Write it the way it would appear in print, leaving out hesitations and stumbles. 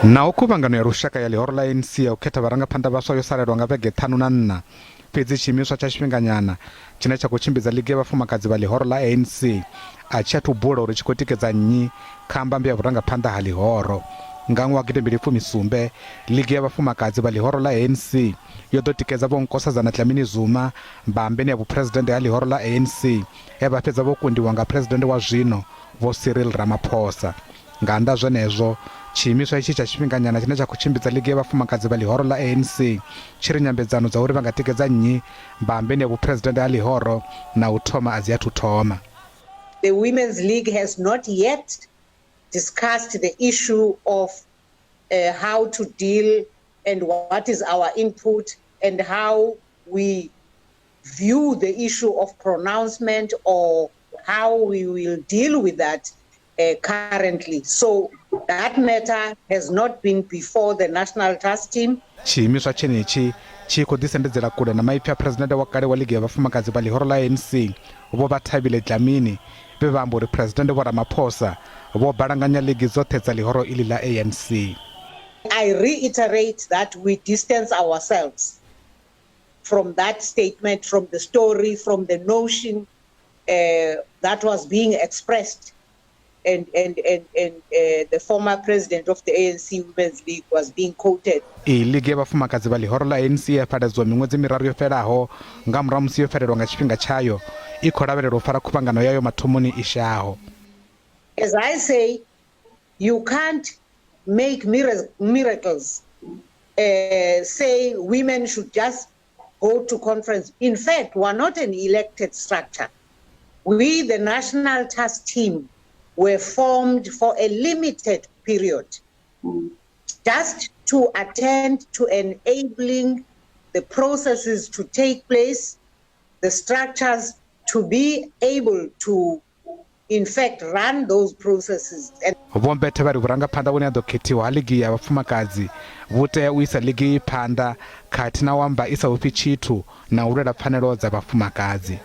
Naho khuvhangano ya lushaka ya ḽihoro ḽa ANC ya u khetha vharangaphanḓa vhaswa yo salelwa nga vhege 54 fhedzi, tshiimiswa tsha tshifhinganyana tshine tsha khou tshimbidza ḽigi ya vhafumakadzi vha ḽihoro ḽa ANC a tshi athu bula uri tshi khou tikedza nnyi kha mbambe ya vhurangaphanḓa ha ḽihoro. Nga ṅwaha wa 2017, ḽigi ya vhafumakadzi vha ḽihoro ḽa ANC yo ḓo tikedza Vho Nkosazana Dlamini Zuma mbambeni ya vhuphuresidennde ha ḽihoro ḽa ANC he vha fhedza vho kundiwa nga phuresidennde wa zwino Vho Cyril Ramaphosa. Nga nnḓa ha zwenezwo, tshiimiswa itshi tsha tshifhinganyana tshine tsha khou tshimbidza ḽigi ya vhafumakadzi vha ḽihoro ḽa ANC tshi ri nyambedzano dza uri vha nga tikedza nnyi mbambeni ya vhuphuresidennde ha ḽihoro na u thoma a dzi athu thoma. The Women's League has not yet discussed the issue of how to deal and what is our input and how we view the issue of pronouncement or how we will deal with that currently. So that matter has not been before the National Task Team. Tshiimiswa tshenetshi tshi khou ḓisendedzela kule na maipfi a Phresidennde wa kale wa Ligi ya Vhafumakadzi vha Ḽihoro ḽa ANC Vho Bathabile Dlamini vhe vha amba uri Phresidennde Vho Ramaphosa vho balanganya ḽigi dzoṱhe dza ḽihoro iḽi ḽa ANC. I reiterate that we distance ourselves from that statement, from the story, from the notion that was being expressed and the former president of the ANC Women's League was being quoted. Iyi ligi ya vhafumakadzi vha ḽihoro ḽa ANC ya fheledziwa miṅwedzi miraru yo fhelaho nga murahu musi yo fhelelwa nga tshifhinga tshayo i khou lavhelelwa u fara khuvhangano yayo mathomoni i shaho. As I say, you can't make miracles. Say women should just go to conference. In fact, we're not an elected structure. We, the National Task Team, were formed for a limited period just to attend to enabling the processes to take place, the structures to be able to, in fact, run those processes. And Vho Mbete vha ri vhurangaphanḓa vhune ha ḓo khethiwa ha ligi ya vhafumakadzi vhu tea u isa ligi iyi phanḓa khathihi na u amba i sa ofhi tshithu na u lwela pfanelo dza vhafumakadzi.